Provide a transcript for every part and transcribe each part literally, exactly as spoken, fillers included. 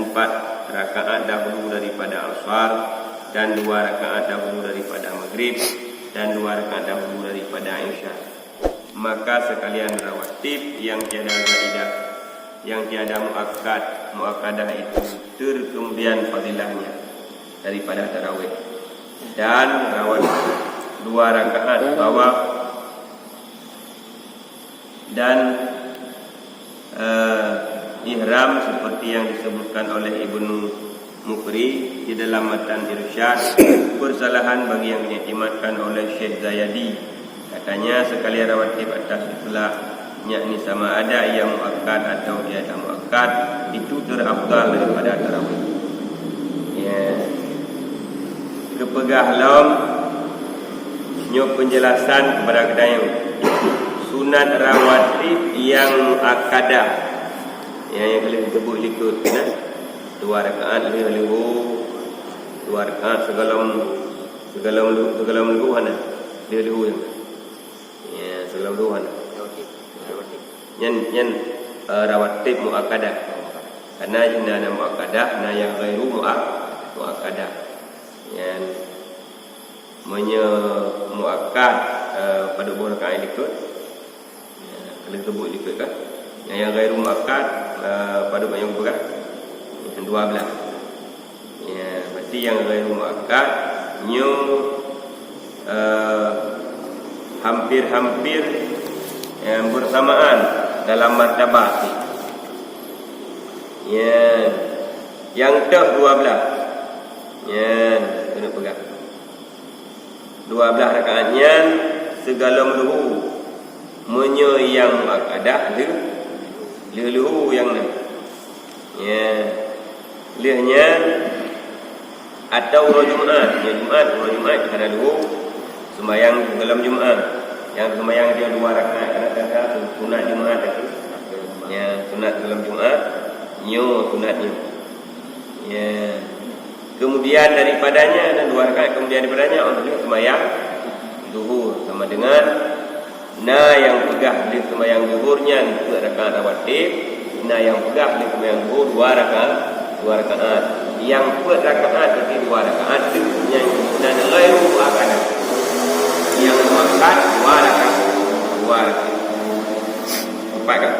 empat rakaat dahulu daripada asar, dan dua rakaat dahulu daripada maghrib, dan dua rakaat dahulu daripada isya. Maka sekalian rawatib yang tiada zaidah, yang tiada muakkad, muakkadah itu terkemudian fadilahnya daripada tarawih. Dan rawat dua rakaat tawaf dan, eh, ihram seperti yang disebutkan oleh Ibnu Muqri di dalam matan Irsyad, persalahan bagi yang diiktimadkan oleh Syekh Zayadi. Katanya, sekalian rawatib atas itlaq, yakni sama ada ia muakkad atau ia tak muakkad, itu terafdal daripada tarawih. Ya. Geupeugah lom, nyoe penjelasan kepada geutanyoe. Sunat rawatib yang muakkadah, yang, yang keuneuk geubeuet likot, nah. Dua rakaat lheueh leuhô, dua rakaat sigohlom, sigohlom leu-, sigohlom leuhô hana, lheueh leuhô nyan. Ya, sigohlom leuhô hana. Nyan, nyan, eh, rawatib muakkadah. Karena jih na, na muakkadah, na nyang ghairu muak-, muakkadah. Nyan meunyoe muakkad, eh, padub boh rakaat likot. Ya, keuneuk geubeuet likot kan. Nyang, nyang ghairu muakkad, eh, padub nyang peugah? Dua blaih. Ya, berarti nyang ghairu muakkad nyoe, eh, hampir-hampir, eh, bersamaan dalam martabat. Ya, nyang toh dua blaih. Ya, keuneuk peugah. Dua blaih rakaat nyan sigohlom leuhô. Meunyoe nyang muakkadah lheueh, lheueh leuhô nyang na. Ya. Lheueh nyan atau uroe Jumat, nyoe Jumat, uroe Jumat hana leuhô, seumayang sigohlom Jumat. Nyang seumayang nyoe dua rakaat, rakaat sunat Jumat tadi. Ya, sunat sigohlom Jumat, nyoe sunat nyoe. Ya. Kemudian daripadanya, dan dua rakaat kemudian daripadanya, oh, lheueh seumayang Zuhur, sama dengan na nyang peugah lheueh seumayang Zuhur nyan peuet rakaat rawatib, na nyang peugah lheueh seumayang Zuhur dua rakaat, dua rakaat. Nyang peuet rakaat berarti dua rakaat tu nyang nan ghairu muakkad. Nyang muakkad dua rakaat, dua rakaat. Empat kan?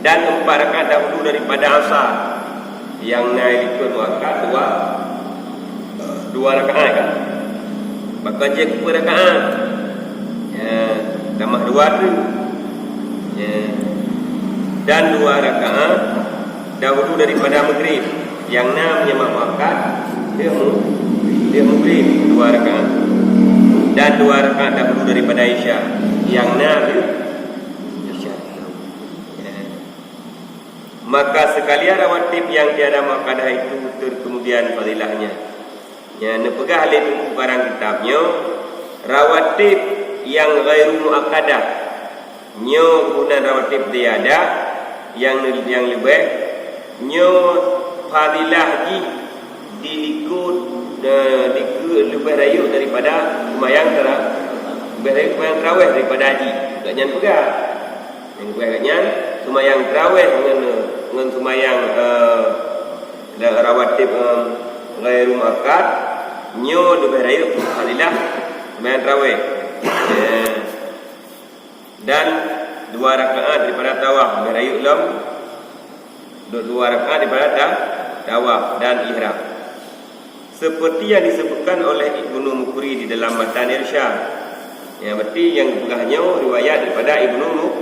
Dan empat rakaat dahulu daripada asar. Nyang na likot muakkad dua, dua rakaat kan? Maka jeuet keu rakaat. Ya, tamah dua tu. Ya. Dan dua rakaat dahulu daripada maghrib. Nyang na meunyoe muakkad, lheueh mu-, lheueh maghrib dua rakaat. Dan dua rakaat dahulu daripada isya. Nyang na lheueh isya. Ya. Maka sekalian rawatib yang tiada muakkadah itu terkemudian fadilahnya. Nyang neupeugah lé Teungku karang kitab nyoe, rawatib nyang ghairu muakkadah, nyoe geunan rawatib ziyadah nyang, nyang leubeh, nyoe fadilah jih di likot, eh, dikeue leubeh rayeuk daripada seumayang tara-, leubeh rayeuk seumayang tarawih daripada jih. Gobnyan peugah. Nyang leubeh gobnyan, seumayang tarawih ngon, ngon seumayang, eh, rawatib, eh, ghairu muakkad, nyoe leubeh rayeuk fadilah seumayang tarawih. Eh, dan dua rakaat daripada tawaf leubeh rayeuk lom, du-, dua rakaat daripada ta-, tawaf dan ihram. Seperti yang disebutkan oleh Ibnu Muqri di dalam matan Irsyad. Ya, berarti nyang geupeugah nyoe riwayat daripada Ibnu Mu-,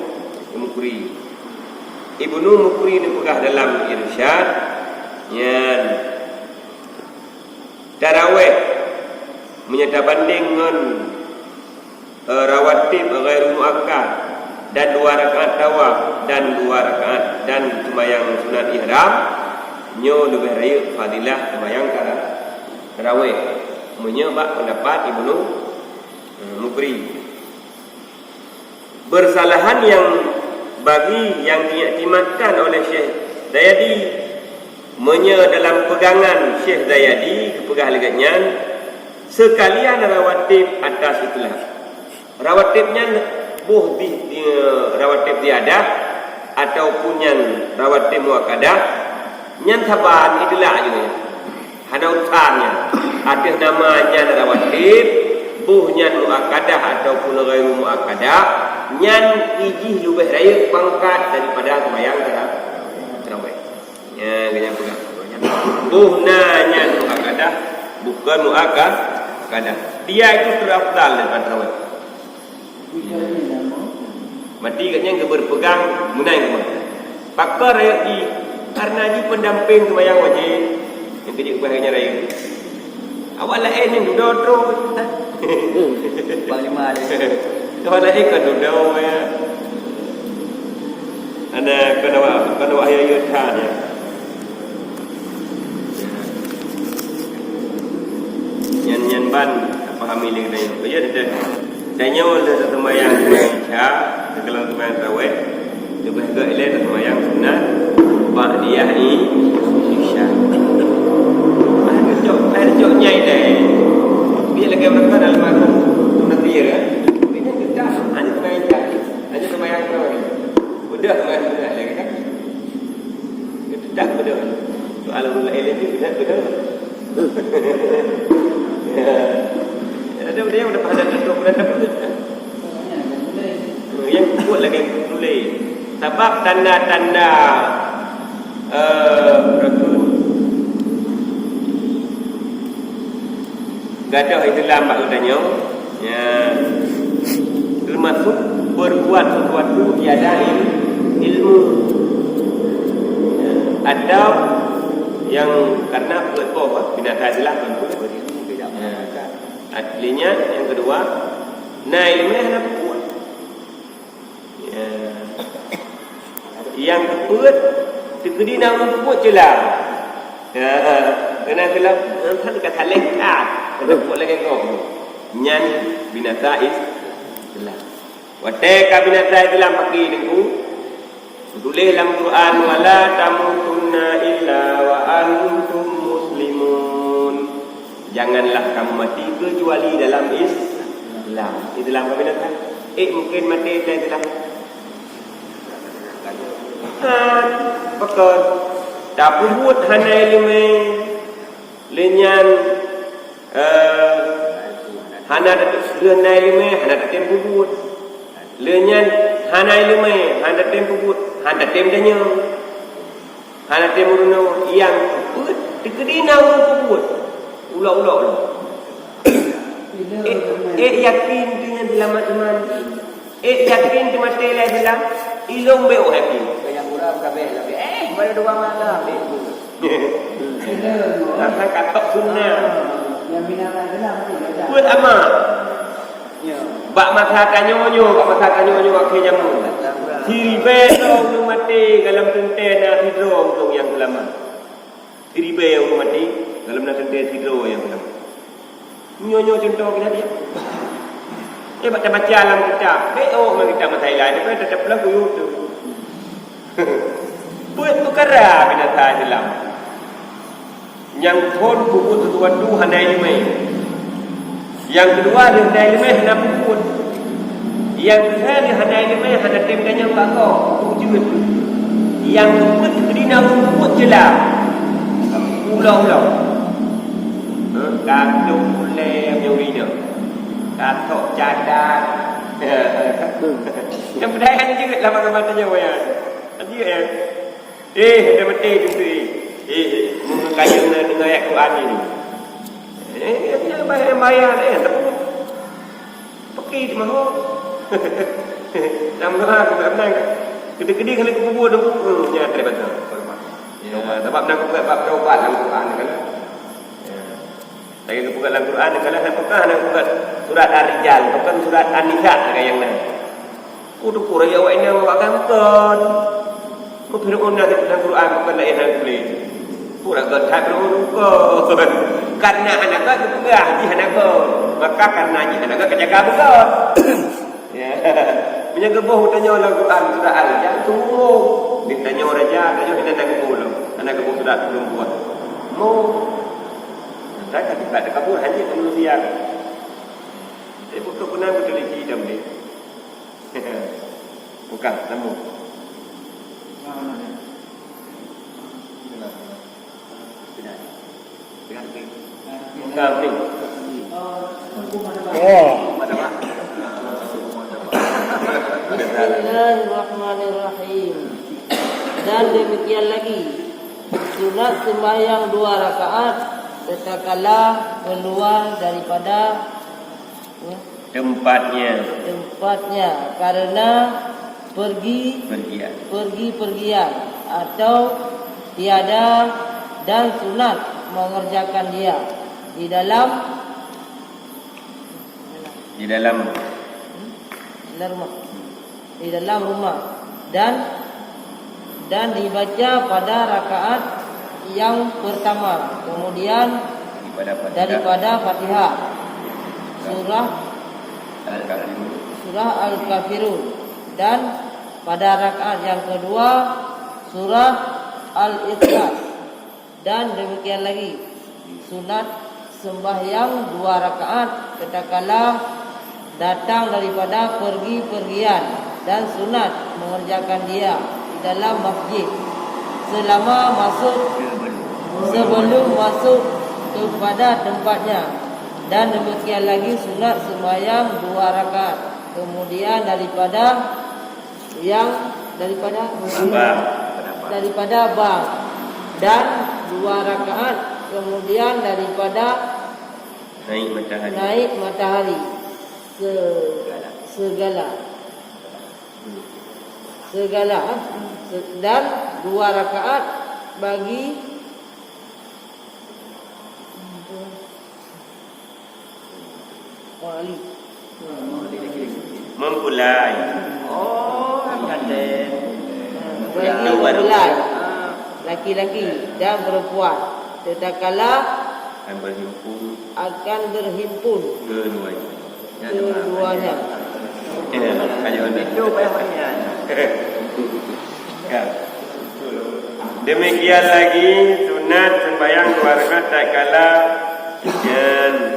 Muqri. Ibnu Muqri neupeugah dalam Irsyad, nyan tarawih meunyoe tabandeng ngon eh, rawatib ghairu muakkad, dan dua rakaat tawaf, dan dua rakaat dan seumayang sunat ihram, nyoe leubeh rayeuk fadilah seumayang tara-, tarawih. Meunyoe bak pendapat Ibnu, eh, Muqri. Persalahan yang bagi yang diiktimadkan oleh Syekh Zayadi, meunyoe dalam peugangan Syekh Zayadi geupeugah lagée nyan, sekalian rawatib atas itlaq. Rawatib nyan boh di, di, rawatib ziyadah ataupun nyan rawatib muakkadah, Nyan saban idilak jih. Hana urusan nyan. Ateueh nama nyan rawatib, boh nyan muakkadah ataupun ghairu muakkadah, nyan ijih leubeh rayeuk pangkat daripada seumayang tara-, tarawih. Ya, kena pegang. Boh na nyan muakkadah, bukan muakkadah. Dia itu terafdal daripada tarawih. Mati kat nyan keubeureupegang meunan keumah. Pakon rayeuk jih? Karena jih pendamping seumayang wajéb. Nyang keujeuet ubah nyan rayeuk. Awak laén nyang dudoe troh. Panglima ada. Awak laén kan dudoe, ya. Ana kon awak, kon awak hayeu-hayeu that, ya. Nyan, nyan ban tapahami lé geutanyoe. Beujeuet teuh. Tanyoe lé taseumayang Isya, sigohlom seumayang tarawih, leubeh gét ilée taseumayang sunat ba'diyah i-, Isya. Bah teucok, bah teucok nyai dai. Dia lagée meureuka almarhum Tun Nasir, kan? Ini kita hanya seumayang Isya, hanya seumayang tarawih. Udah seumayang sunat lagi, kan? Kita dah betul. Soal urut lain lagi, kita betul. Ada dia udah pada tutup, udah dapat. Yang kuat lagi tulis. Sabab tanda-tanda, eh, gadoh Islam bak geutanyoe, ya, termasuk berbuat sesuatu tiada il-, ilmu. Ya, atau yang karena buat boh, binatang Islam kan buat berilmu, tidak mengatakan. Artinya, yang kedua, na ilmu hana peubuet. Ya. Nyang keupeuet, teukeudi na ureuëng peubuet ceulah. Ya. Keunan ceulah, nyan ka saleh that. Ada peubuet lagée gob. Nyan binasa Islam. Watée ka binasa Islam paki Teungku, tuléh lam Quran, "Wala tamutunna illa wa antum muslimun." Janganlah kamu mati kecuali dalam Islam. Islam ka binasa. Eh, mungkin mati dalam Islam. Kan, pakon. Tapeubuet hana iéleumé. Lé nyan, eh, hana tatem, lé nyan iéleumé, hana tatem peubuet. Lé nyan hana iéleumé, hana tatem peubuet, hana tatem deungoe. Hana tatem meurunoe, nyang peubuet, teukeudi na ureuëng peubuet. Ulok-ulok lom. Eh, eh, yakin tu nyan seulamat iman. Eh, yakin teumaté lé Islam, ilong bék oh hakim. Nyang gura kabeh lagée, eh, pada dua malam. Rasa katok sunnah. Buat amal. Bak masa tanyoe nyoe, bak masa tanyoe nyoe akhé jameun. Siribée droe ureuëng maté dalam teuntée na sidroe ureuëng nyang seulamat. Siribée ureuëng maté dalam na teuntée sidroe nyang seulamat. Nyoe-nyoe cuntoh kejadian. Eh, bak tabaca lam kitab. Bék oh lam kitab masa ilai, tapi tetap lah kuyup tu. Buat peukara binasa Islam. Nyang phon peubuet sesuatu hana iéleumé. Nyang keudua, hana iéleumé hana peubuet. Nyang keuhai hana iéleumé hana tem tanyong bak gob, untuk jeuet. Nyang keupeuet keudina ureuëng peubuet ceulah. Ulang-ulang. Hah? Ka dong ulée nyang rinong. Ka tok cadat. Nyang budaya jeuet lah bagaimana nyawa ya. Jeuet ya. Eh, ada mati tu, eh. Eh, mun kayém na deungon ayat Quran ni. Eh, dia bayar, bayar, eh, tak apa. Pakai di maho. Dalam doa aku tak menang. Gede-gede kali kubur tu. Hmm, nya tak baca. Ya, sebab nak buka bab taubat dalam Quran kan. Ya. Lagée geupeugah lam Quran, kalau hana peugah, hana peugah surat Ar-Rijal, bukan surat An-Nisa lagée nyang na. Peue teupeu rayeuk awak inong awak kan bukon. Peue Fir'aun na lam Quran bukon laén hana tuléh. Peue rayeuk that Fir'aun bukon. Karena hana gét geupeugah, jih hana gét. Maka karena jih hana gét geujaga bukon. Ya. Meunyoe geuboh tanyoe lam Quran surat Al-Rijal, tunggu. Di tanyoe raja, tanyoe hana geuboh lom. Hana geuboh surat ulôn buat. Mo. Kan kita tak kabur hanya manusia. Tapi betul benar betul lagi dah boleh. Bukan, namun. Kambing. Oh. Bismillahirrahmanirrahim. Dan demikian lagi, sunat sembahyang dua rakaat tatkala keluar daripada tempatnya. Tempatnya karena pergi, pergian, pergi-pergian atau tiada, dan sunat mengerjakan dia di dalam, di dalam, di dalam rumah, di dalam rumah, dan dan dibaca pada rakaat yang pertama, kemudian daripada Fatihah, surah Al-Kafirun, surah Al-Kafirun, dan pada rakaat yang kedua, surah Al-Ikhlas. Dan demikian lagi, sunat sembahyang dua rakaat tatkala datang daripada pergi-pergian, dan sunat mengerjakan dia di dalam masjid selama masuk, sebelum masuk kepada tempatnya. Dan demikian lagi, sunat sembahyang dua rakaat kemudian daripada yang daripada daripada bank, dan dua rakaat kemudian daripada naik matahari, naik matahari se-, segala, segala, se-, dan dua rakaat bagi Wali. Mempelai. Oh, ganteng. Berarti mempelai. Laki-laki dan perempuan. Tatkala akan berhimpun, akan berhimpun keduanya. Keduanya. Eh, ayo, itu payah niat. Kan. Demikian lagi sunat sembahyang dua rakaat tatkala yang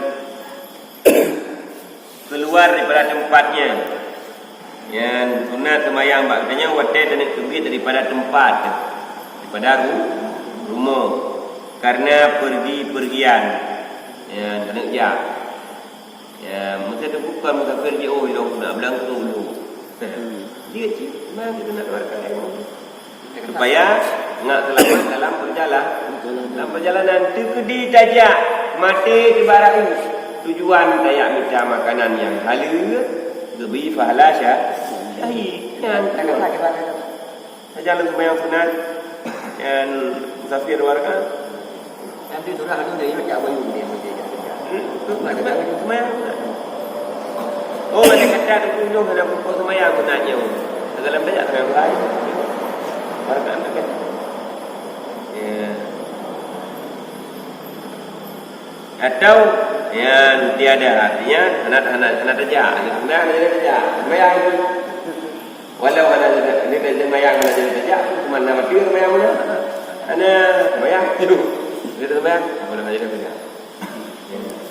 keluar daripada tempatnya. Yang sunat sembahyang bak katanya watée taneuk teubiet daripada tempat, daripada ru-, rumoh, karena pergi-pergian. Yang taneuk jak. Ya, masa tu bukan musafir je, oh, ilong nak belangko dulu. Dia cit, memang kita nak keluarkan ilmu. Supaya ngak selamat dalam perjalanan. Dalam perjalanan, teukeudi tajak maté tiba rayeuk. Tujuan tajak mita makanan nyang haleue, geubri pahala sya-, syahid. Nyan tujuan. Sajan lôn seumayang sunat, nyan musafir luar kan. Nanti surah tu dia jak bayu dia, dia jak kerja. Hmm, tu seumayang sunat. Oh, ada kata tu tu hana pokok seumayang sunat nyoe. Dalam banyak seumayang lain. Baru nak ambil kan. Ya. Atau, ya, tiada, artinya hana, hana, hana tajak. Hana, hana tajak. Seumayang tu. Walau hana jadi, dia tak jadi mayang, hana jadi tajak, cuma nama dia mayang mana? Hana mayang tu. Dia tak mayang, apa nama jadi tajak?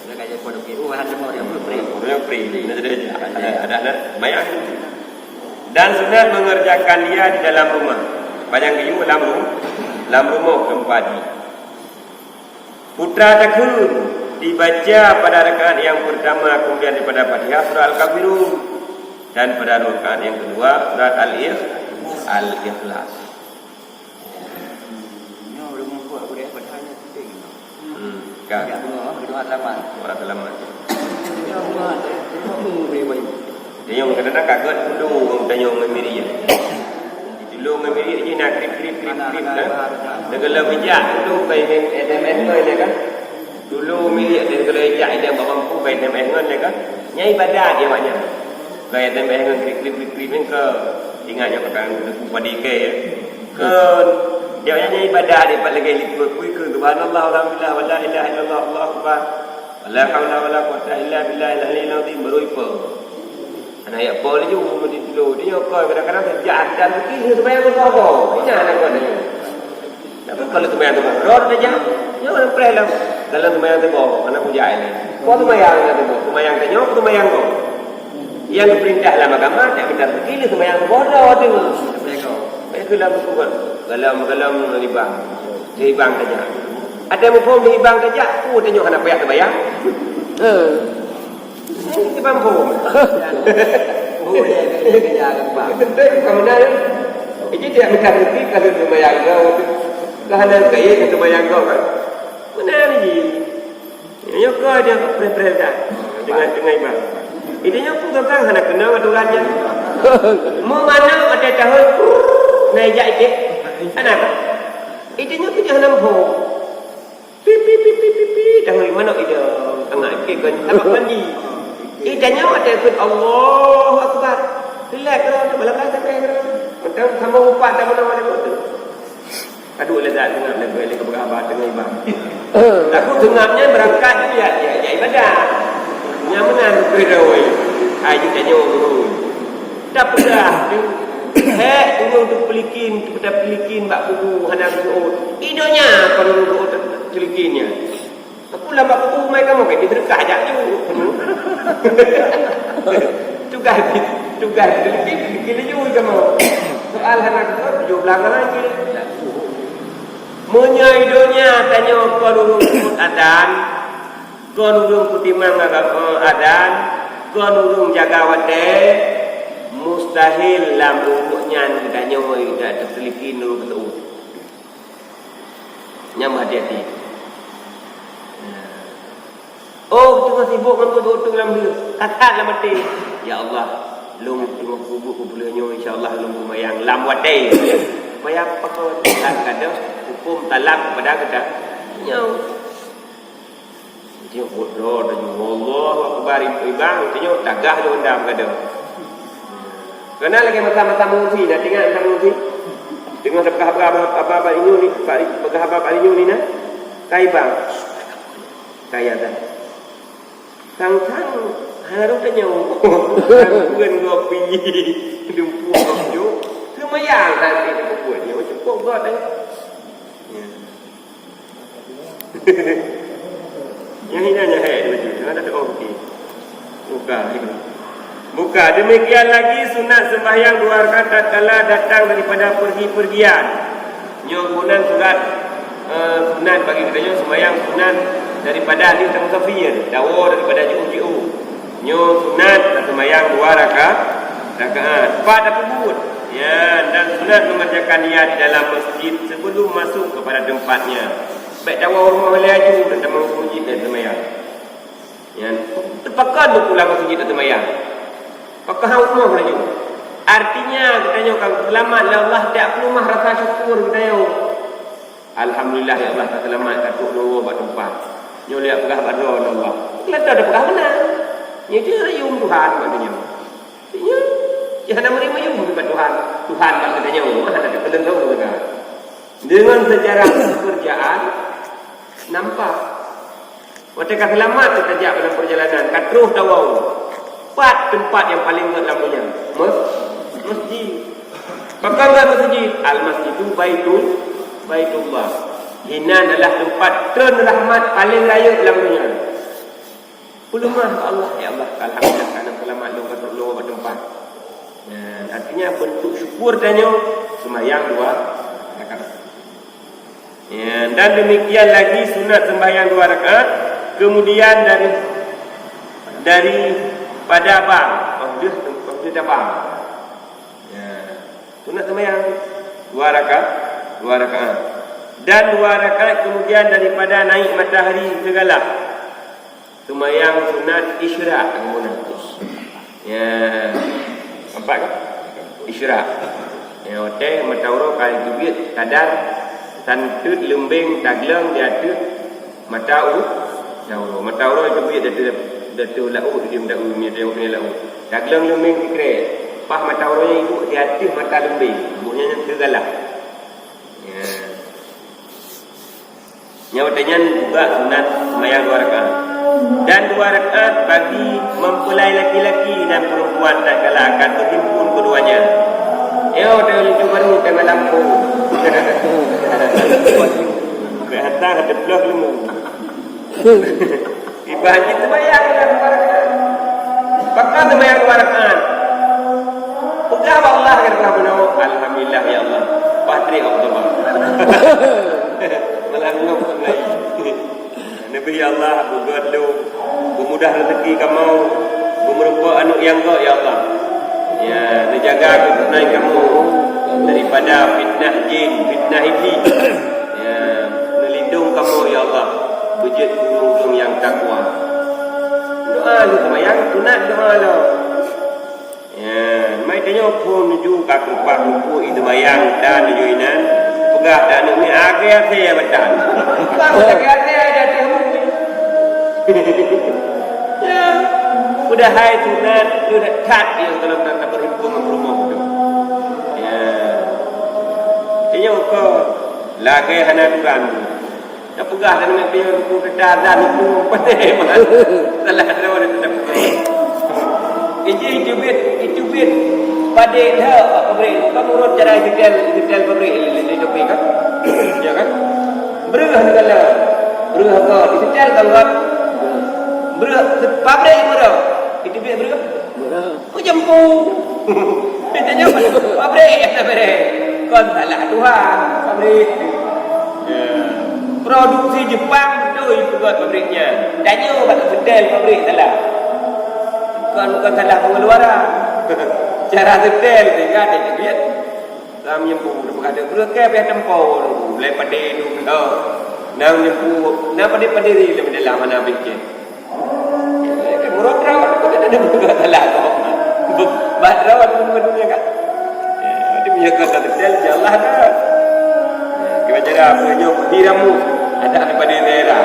Dia kat Jepun, okey. Oh, hana mau dia, belum free. Belum free, hana jadi tajak. Ada, ada, ada mayang. Dan sunat mengerjakan dia di dalam rumah. Panjang kayu dalam ru-, dalam rumah tempat ni. Putra takheun dibaca pada rakaat yang pertama, kemudian daripada Fatihah surah Al-Kafirun, dan pada rakaat yang kedua surat Al-Ikh-, Al-Ikhlas. Nyoe ulôn muphom aku dah padahal nyoe penting. Hmm, ka. Tidak beungoh, beungoh selamat. Beungoh selamat. Nyoe beungoh, beungoh, beungoh, beungoh. Tanyoe kadang-kadang ka gét tulông tanyoe ngon Miriam. Tulông ngon Miriam jih na krip, krip, krip, krip, na. Teugeulom ijak tulông ka S M S ngon lé kan. Tulông Miriam teugeulom ijak idang bak bangku ka S M S ngon lé kan. Nyan ibadat di awak nyan. Ka S M S ngon krip, krip, krip, krip nyan ka ingat nyoe ka teungku padi kée. Kon, di awak nyan ibadat di pat lagée likot. Kui keu subhanallah, walhamdulillah, wala ilaha illallah, Allahu akbar. Wala haula wala quwwata illa billahil aliyyil azim, baru ipo. Hana jak po laju meutitilo. Dia nyoe kon kadang-kadang sejak dan mungkin dia sembahyang tu boh. Ingat anak kon dia. Tapi kalau sembahyang tu boh, roh dia jak. Nyoe orang preh lah. Dalam sembahyang tu boh, mana pun jak ini. Po sembahyang tu boh, sembahyang tu nyoe, sembahyang tu. Yang perintah dalam agama, tak minta rezeki, dia sembahyang tu boh, roh tu. Baik tu lah buku kan. Dalam, dalam libang. Libang saja. Ada muphom di ibang tajak, ku tanyoe hana payah teubayang. Eh. Ini kita muphom. Oh, ya, ya, ya, ya, ya. Betul, bukan benar, ya? Ini tidak minta rezeki, kalau teubayang kau. Kau hana kaya, kau teubayang kau, kan? Benar ni. Nyoe ka dia preh-preh dah. Dengan, dengan ibang. Itu nyoe pun orang hana kenal aturan nyan. Meumanoe ada tahun, naik jak ikek. Hana kan? Itu nyoe pun hana muphom. Pi, pi, pi, pi, pi, pi, dah lima nak ida. Tengah ke kan, tak mandi. Eh, tanya mata ikut Allahu Akbar. Relax kalau tu, balap-balap sampai kalau. Macam sama upat tak mana-mana tu. Aduh, ledak tengah, ledak, ledak, berapa tengah imam. Aku tengahnya berangkat dia, dia, dia ibadah. Yang menang, berdawai. Ayo tanya guru. Tapeugah, hek, ureueng teupeulikin, teupeulikin bak kubu hana geuôt. Idonya kon ureueng geuôt teulikin nyan. Aku lam bak kubu mai kamoe, kan diseudeukah jak ju. Tugaih, tugaih teulikin, teulikin laju kamoe. Soal hana geuôt, tujoh blah ngaran je. Meunyoe idonya tanyoe kon ureueng geuôt adan, kon ureueng peutimang agama adan, kon ureueng jaga watèe, mustahil lam uruek nyan geutanyoe dak teupeulikin ureueng beutôi. Nyan meuhati-hati. Oh, teungoh sibok ngon beutôi lam lheueh, that-that lam até. Ya Allah, lôn teungoh sibok peubuleu nyoe, insya Allah lôn seumayang lam watèe. Supaya pakon that kadang huköm talab kepada geutanyoe. Nyoe buet droe tanyoe, Allahu Akbar, ibang, tanyoe tagah lom dah begadang. Keunan lagèe masa-masa mengungsi, na teuingat masa mengungsi? Teungoh peugah haba, haba, haba bak inyoe ni, bak, peugah haba bak inyoe ni na? Ka ibang. Ka ya dah. Sang-sang, hana rôh tanyoe. Sang peuet gopi, dumpuk gopi. Seumayang hana rôh tanyoe. Cukup gob tanyoe. Ya. Nyang hina nyan hai laju, jangan ada orang okey. Buka. Buka. Demikian lagi sunat sembahyang dua rakaat tatkala datang daripada pergi-pergian. Nyoe geunan surat, eh, sunat bagi geutanyoe sembahyang sunat daripada ahli musafir, dawa daripada jiôh-jiôh. Nyoe sunat taseumbahyang dua raka-, rakaat. Pat tapeubuet. Ya, dan sunat mengerjakan niat di dalam masjid sebelum masuk kepada tempatnya. Bèk tawoe rumoh laju dan tamong masjid dan seumbahyang. Ya, teupakon pulang masjid dan seumbahyang. Pakon rumoh laju. Artinya, geutanyoe ka seulamat lé Allah, jak peuleumah rasa syukur geutanyoe. Alhamdulillah, ya Allah, ka seulamat, ka trôk lôn bak teumpat. Nyoe lé peugah bak droe, ya Allah. Keuleudôh tapeugah meunan. Nyoe jeuet rayeuk Tuhan bak geutanyoe. Nyoe, ya hana meuri mayum bak Tuhan. Tuhan bak geutanyoe, hana teupeuleueng lôn teuka. Deungon seujarah pekerjaan nampak. Watèe ka seulamat, tajak dalam perjalanan, ka trôh tawoe. Pat teumpat nyang paleng rhot lam donya? Mes-, masjid. Pakon rhot masjid? Al-masjidu baitul, baitullah. Inan adalah teumpat treun rahmat paleng rayeuk lam donya. Peuleumah bak Allah, ya Allah, alhamdulillah, ka seulamat lôn, ka trôh lôn bak teumpat. Nah, artinya bentuk syukur tanyoe seumbahyang dua rakaat. Ya, dan demikian lagi sunat sembahyang dua rakaat, kemudian dari, daripada bang, oh, dia, oh, dia dah bang. Ya, sunat sembahyang dua rakaat, dua rakaat. Dan dua rakaat kemudian daripada naik matahari teugalah. Seumayang sunat isyraq, kamoe na. Ya, nampak kan? Isyraq. Ya, watèe mata uroe ka jeubiet kadar, tan teut leumbeng tagleueng di ateueh mata u-, mata uroe. Mata uroe jeubiet di ateueh, di ateueh laôt, di mata u-, di ateueh laôt. Tagleueng leumbeng sikrek. Paih mata uroe nyan iduek di ateueh mata leumbeng. Buet nyan teugalah. Ya. Nyoe watèe nyan juga sunat seumayang dua rakaat. Dan dua rakaat bagi mempelai laki-laki dan perempuan tatkala akan berhimpun keduanya. Nyoe watèe lucu baru tengah lampu. Bèk hantar teuplôh ilmu. Ibarat jih seumayang dua rakaat. Pakon seumayang dua rakaat? Peugah bak Allah, kata Allah, "Alhamdulillah, ya Allah." Paih trép Allah. Malah ngok lain. Ya Allah, beugöt lôn, beumudah raseuki kamoe, beumeurumpok aneuk nyang göt, ya Allah. Ya, neujaga keuturonan kamoe daripada fitnah jin, fitnah iblih. Ya, neulindong kamoe, ya Allah, beujeuet keu ureueng-ureueng nyang takwa. Doa lôn seumayang, sunat doa lôn. Ya, mai tanyoe phon nuju ka keurupat rumpok i seumayang tan nuju inan, peugah tan aneuk miet, "Akhé asée ya batan." Bang, akhé asée ya jatuh. Ya, padahai sunat, sunat that nyang dalam tata berhimpun ngon rumoh tu. Ya. Tanyoe ko lagée hana aturan. Tapeugah dan ngon piôh buku teuka azan itu, pandai meunan. Salah droe dan tetap. Iji iteubiet, iteubiet padé that bak pabrik. Bukan urut cara digital, digital pabrik di, di, di tepi kan? Ya kan? Breuh segala. Breuh apa? Digital kan buat. Breuh pabrik breuh. Iteubiet breuh. Meujampu. Tanyoe pabrik, pabrik. Kon salah Tuhan, pabrik. Ya. Produksi Jepang beutôi peugöt pabrik nyan. Tanyoe bak setel pabrik salah. Kon, kon salah pengeluaran. Cara setel sehingga dia jeuet. Lam nyempu, dia berkata, "Berapa payah tempo, mulai pada dulu." Nang nyempu, nang pada-pada diri dalam, dalam mana habis ke. Murah perawan pun ada, ada buka salah kau. Bat perawan pun bukan dunia kan. Ya, dia punya kata betul, jalan dah. Kita cara apa nyo, hiramu. Ada daripada daerah.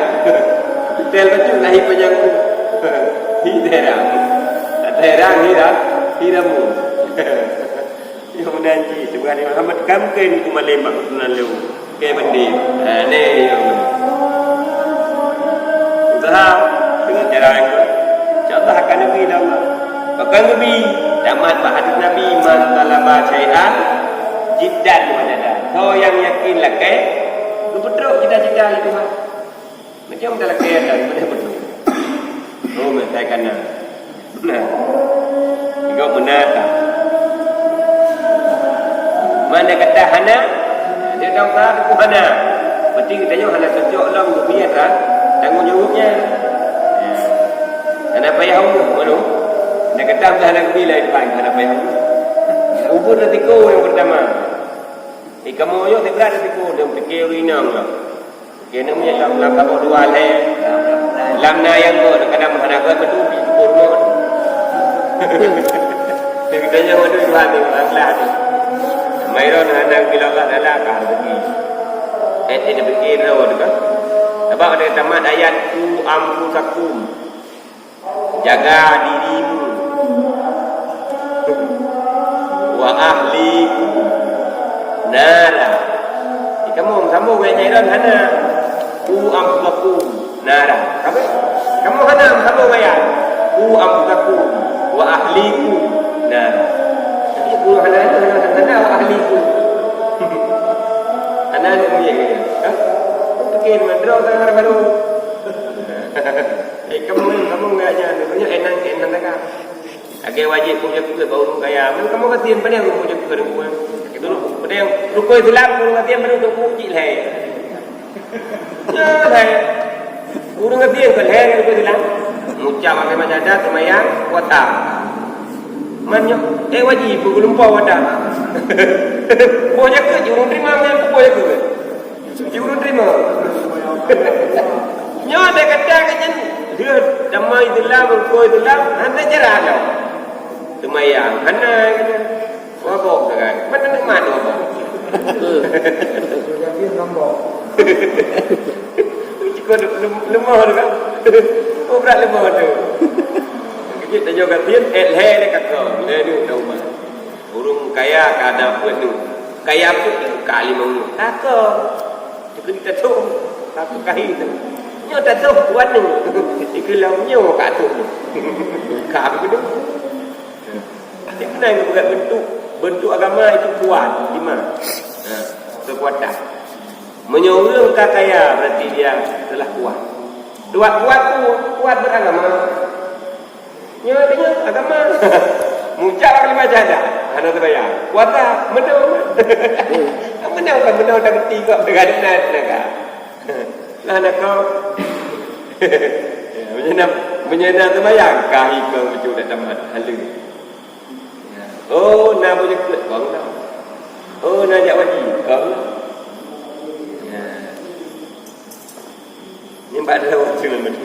Betul betul, lahir panjang tu. Di daerah. Daerah, hira, hiramu. Nyoe meunan cit, teuma Nabi Muhammad ka mungken kumalém bak keuturonan lôn. Oke, banding. Ha, nyoe. Usaha dengan cara yang, insya Allah akan neubi lom. Bahkan neubi, tamat bak hadis Nabi, "Man talaba syai'an jiddan wa jada." Soe nyang yakin lakée, geupeutrok cita-cita lé Tuhan. Macam dah lakée dah, boleh betul. Oh, meutai kana. Nah. Juga benar tak? Mana kata hana? Dia dah usaha tu hana. Berarti kita nyoe hana cocok lom dunia kan? Tanggung jawabnya. Ya. Hana payah umur, mana? Dia kata hana bila itu kan, hana payah umur. Umur resiko yang pertama. Eh, kamu yuk, saya berat resiko, dia fikir ureueng inong lah. Kena punya lam, lam kamoe dua lhèe. Lam na nyang göt, kadang hana göt beutôi, pi syukur göt. Kita nyoe dua ni, anglah ni. Mairon hana bila Allah Taala ka rezeki. Eh, eh, dia fikir dah, tu kan. Sebab ada tamat ayat, "Ku anfusakum." Jaga dirimu. Wa ahlikum nara. Di kamu sambung ayat nyan hana. Ku anfusakum nara. Apa? Kamu hana sambung ayat. Ku anfusakum wa ahlikum nara. Tapi ku hana, hana, hana wa ahlikum. Hana ni punya. Ha? Fikir mandro kan baru. Eh, kamu, kamu enggak aja, namanya enang ke enang dagang. Lagi wajib punya kulit baru kaya. Mana kamu kasihan pada yang punya kulit, kamu? Dulu pada yang rukun Islam, kamu kasihan pada untuk kucing lah. Ya, lah. Ureueng kasihan kan, lah, rukun Islam. Ngucap pakai macam ada, semayang, puasa. Man nyoe, eh, wajib, peugeulumpau wadah. Boh jakeut, ureueng terima, man, boh jakeut. Juru terima. Nyoe ada kata kat nyan. Dia damai Islam, rukun Islam, hana cara dah. Semayang, hana kata. Wabok kan. Mana nikmat wabok? Cukuplah lem-, lemah tu kan. Oh, berat lemah tu. Kejut tajak kat sini, eh, leh, leh, kata. Leh, ni, dah umat. Ureueng kaya ka na peuet nyoe. Kaya peuet nyoe ka limong nyoe. Ka keu. Teukeudi tatôh, ka keu kahi teuh. Nyoe tatôh peuet nyoe. Dikeue lom nyoe ka tôh. Ka beudôh. Tapi beuna geupeugah bentuk, bentuk agama itu kuat, iman. Ha, kekuatan. Meunyoe ureueng ka kaya, berarti dia telah kuat. Kuat, kuat tu, kuat beragama. Nyoe, nyoe agama. Mucak lima jadah. Hana teubayang. Puasa, meunoe. Meunoe kan, meunoe tak reti kok. Teugadang na teunaga. Lah nak kau. Ya, meunyoe na, meunyoe na seumayang, ka hi kong bacut dak tamat, haleue. Ya. Oh, na beujeukeut, kong na. Oh, na jak haji, kong na. Ya. Nyan bak dalam waktu nyan.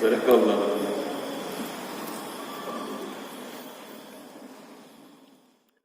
Sadaqallah.